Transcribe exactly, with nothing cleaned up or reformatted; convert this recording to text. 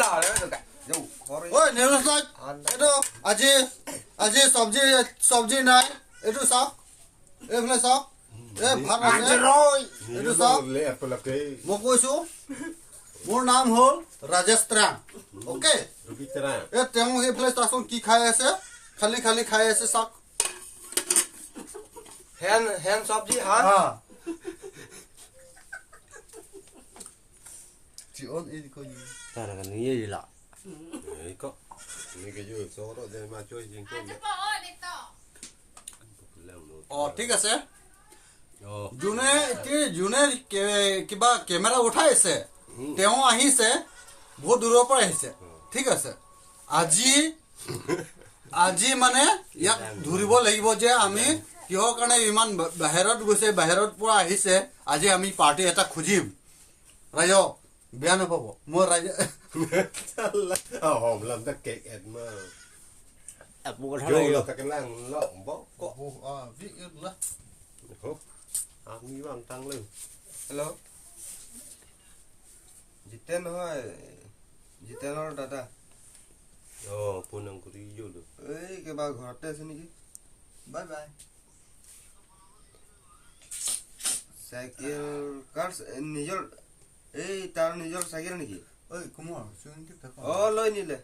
Oi, news light. এইটো আজি, আজি চব্জি, চব্জি নাই। এইটো চাওক। এইফালে চাওক। এই ভাত আছে। এইটো চাওক। মই কৈছো, মোৰ নাম হ'ল ৰাজেশ ত্ৰাং। অ'কে? এই তেওঁ সেইফালে চাচোন কি খাই আছে। খালি খালি খাই আছে চাওক। হেন, হেন চব্জি হা? হা। Ci on ini ko ni. Tara kan ni ye la. Ini kok. Ini ke jul soro jadi macho jingko. অ, ঠিক আছে। অ। যোনে এতিয়া, যোনে কে-, কিবা কেমেৰা উঠাইছে, উম। তেওঁ আহিছে, বহুত দূৰৰ পৰা আহিছে। অ। ঠিক আছে। আজি, আজি মানে ইয়াক ধৰিব লাগিব যে আমি কিহৰ কাৰণে ইমান বা-, বাহিৰত গৈছে, বাহিৰৰ পৰা আহিছে। আজি আমি পাৰ্টি এটা খুজিম। ৰাইজক বেয়া নাপাব। মই ৰাইজে চালা, অ, হমলাম তা কেক এডমা। Apu ko jong thala lo yo. Takenang lo, bo ko. Oh, ah, vi ir lah. Ho. Ami bang tang lo. Hello'. Jiten নহয়, জিতেনৰ দাদা। অ, পুনং কৰি জলো। এই কিবা ঘৰতে আছে নেকি? Bye bye. চাইকেল কাৰ চ-, এ, নিজৰ, এই তাৰ নিজৰ চাইকেল নেকি? Oi, Kumar, চুইন টিপ থাকো। অ, লৈ নিলে।